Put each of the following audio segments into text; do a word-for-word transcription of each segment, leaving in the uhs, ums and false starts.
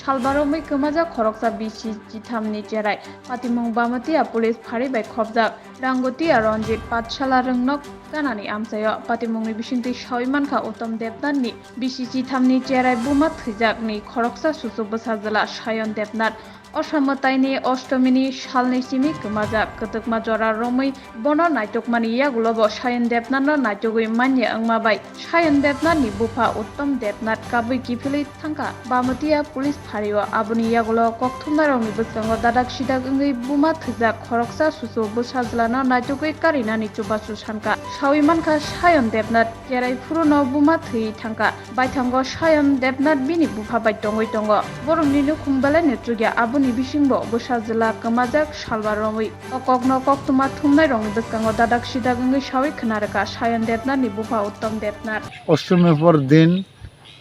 Salbaromwi kwmajak khoroksa bisi chithamni cherai. Patimung Bamatia police phari bai khopjak. Rangotia Ranjit Pathshala rwngnok ganani amchaio patimungni bisingtwi sawi mankha Uttom Debnathni bisi chithamni cherai buma thwijakni khoroksa susu bwsajwla Sayon Debnath. Osamwtaini Ostomini salni simi kwmajak, kwtwkma jora romwi bono naitukmani yagulobo Sayon Debnathno naitugwi manya wngma bai Sayon Debnathni bupha Uttom Debnath kabwi kiphilwi thangkha Bamatia police phario. Aboni yagulo kokthumnairokni bwskango dadak sidak wngwi buma thwijak khoroksa susu bwsajwlano naitugwi karinani chubachu sankha. Sawi mankha Sayon Debnath cherai phuruno buma thwiwi thangkha. Baithango Sayon Debnath bini bupha bai tongwi tongo. Borokni nukhung belai no chukya, aboni bisingbo bwsajwla kwmajak salba romwi. O kokno koktwma thumnairokni bwskango dadak sidak wngwi sawi khna rwkha Sayon Debnathni bupha Uttom Debnath. Ashtami পর দিন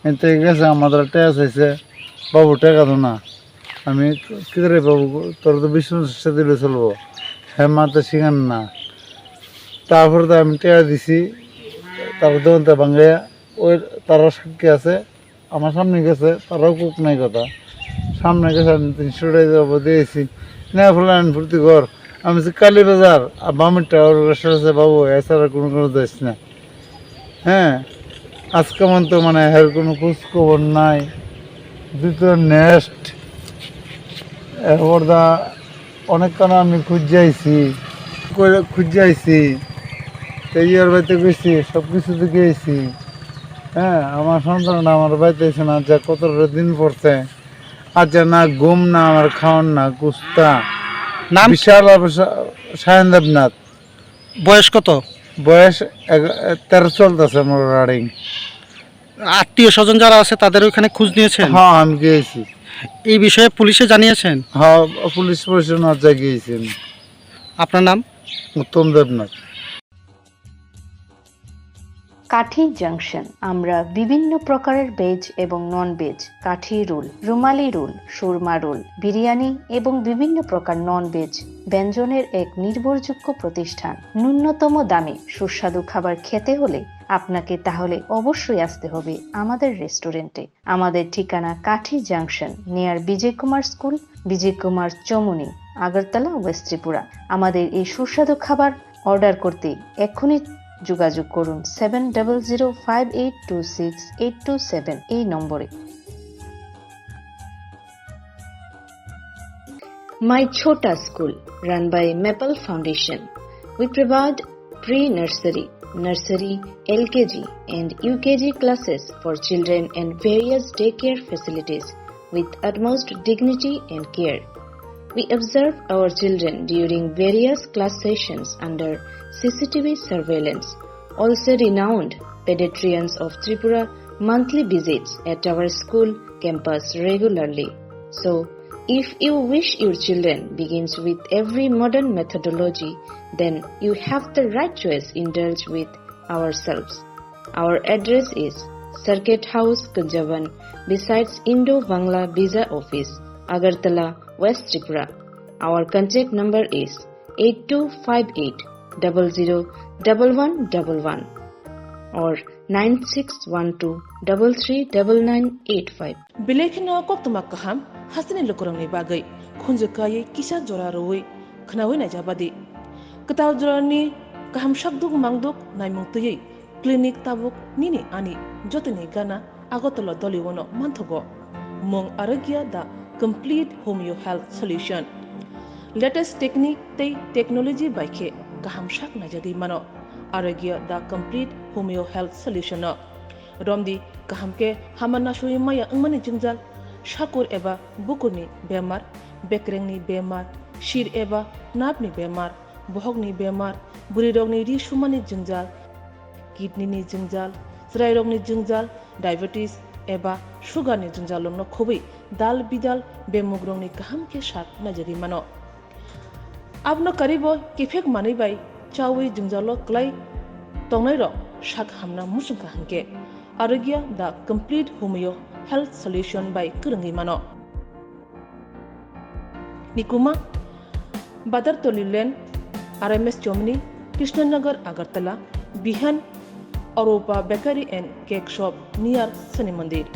এতে গেছে আমাদের টেয়া চাইছে, "বাবু, টাকা দো না।" আমি, "কি রে বাবু, তোর তো বিশ পঞ্চাশ টাকা দিলে চলবো।" হ্যাঁ, মা তো শিখান না। তারপরে তো আমি টেয়া দিছি, তার দোকান তো ভাঙে, ওই তারা সাক্ষী আছে, আমার সামনে গেছে, তারাও কুক নাই কথা। সামনে গেছে, আমি তিনশো টাকা যাবো দিয়েছি। না, ফুলান ফুর্তি কর। আমি যে কালীবাজার, আর বামের টাওয়ার রেস্টুরেন্ট আছে, "বাবু, এছাড়া কোনো, কোনো যাইস না।" হ্যাঁ, আজকে আমার তো মানে এর কোনো খোঁজ খবর নাই। দ্বিতীয় নেক্সট, এরপর দা অনেকক্ষণ আমি খুঁজে আইছি, করে খুঁজে আইছি। তো ইয়ার বাড়িতে গেছি, সব কিছু দেখে আইছি। হ্যাঁ, আমার সন্তান আমার বাড়িতে এসে না, যা কত দিন পড়ছে। আচ্ছা, না ঘুম, না আমার খাওয়ান, না কুস্তা। নাম? বিশাল অবস্থা, সায়ন দেবনাথ। বয়স কত? বয়স এগ-, তেরো চলতেছে আমার রানিং। আত্মীয় স্বজন যারা আছে তাদের ওইখানে খোঁজ নিয়েছেন? হ্যাঁ, আমি গিয়েছি। এই বিষয়ে পুলিশে জানিয়েছেন? হ্যাঁ, পুলিশ প্রশাসন আছে গিয়েছি আমি। আপনার নাম? উত্তম দেবনাথ। কাঠি জাংশন। আমরা বিভিন্ন প্রকারের ভেজ এবং নন ভেজ, কাঠি রোল, রুমালি রোল, সুরমা রোল, বিরিয়ানি এবং বিভিন্ন প্রকার নন ভেজ ব্যঞ্জনের এক নির্ভরযোগ্য প্রতিষ্ঠান। ন্যূনতম দামে সুস্বাদু খাবার খেতে হলে আপনাকে তাহলে অবশ্যই আসতে হবে আমাদের রেস্টুরেন্টে। আমাদের ঠিকানা কাঠি junction, near Bijay Kumar school, Bijay Kumar Chaumuhani, Agartala, west Tripura. আমাদের এই সুস্বাদু খাবার অর্ডার করতে এখনই যোগাযোগ করুন seven double zero five eight two six eight two seven এই নম্বরে। My Chhota School, run by Maple Foundation. We provide pre-nursery, nursery, L K G and U K G classes for children and various daycare facilities with utmost dignity and care. We observe our children during various class sessions under C C T V surveillance. Also renowned pediatricians of Tripura monthly visits at our school campus regularly. So, if you wish your children begins with every modern methodology, then you have the right choice. Indulge with ourselves. Our address is Circuit House, Kunjaban, besides Indo-Bangla Visa Office, Agartala, West Tripura. Our contact number is eight two five eight double zero double one double one or nine six one two double three double nine eight five. Belai kheno koktwma kaham hasteni lukurokni bagwi khunju kaiwi kisa jora rwui khnaui naijabadi. Kwtal jorani kaham sakduk mangduk naimung twiwi clinic tabuk nini ani jotoni gana Agartala Doliwano manthogo. Mung Arogya the complete homeo health solution. Latest technique tei technology bai khe kaham sak naijagwi mano. Arogya the complete homeo health solution no. Romdi kaham khe hama nasui maya wngmani jwngjal, sakur eba bukurni bemar, bekrengni bemar, sir eba nerve ni bemar, bohokni bemar, bwrwirokni ri sumani jwngjal, kidney ni jwngjal, chwrairokni jwngjal, diabetes eba sugar ni jwngjal rokno khobwi dal bidal bemugrokni kaham khe sak naijagwi mano. Abono karibo kiphek manwi bai chawi jwngjalo kwlai tongnairok sak hamna muchungkha hinkhe Arogya the complete homeo health solution bai kwrwngwi mano. Nikuma, Badartoli Lane, R M S Chomni, Krishnanagar, Agartala, Bihan, Arupa Bakery and Cake Shop near Shani Mandir.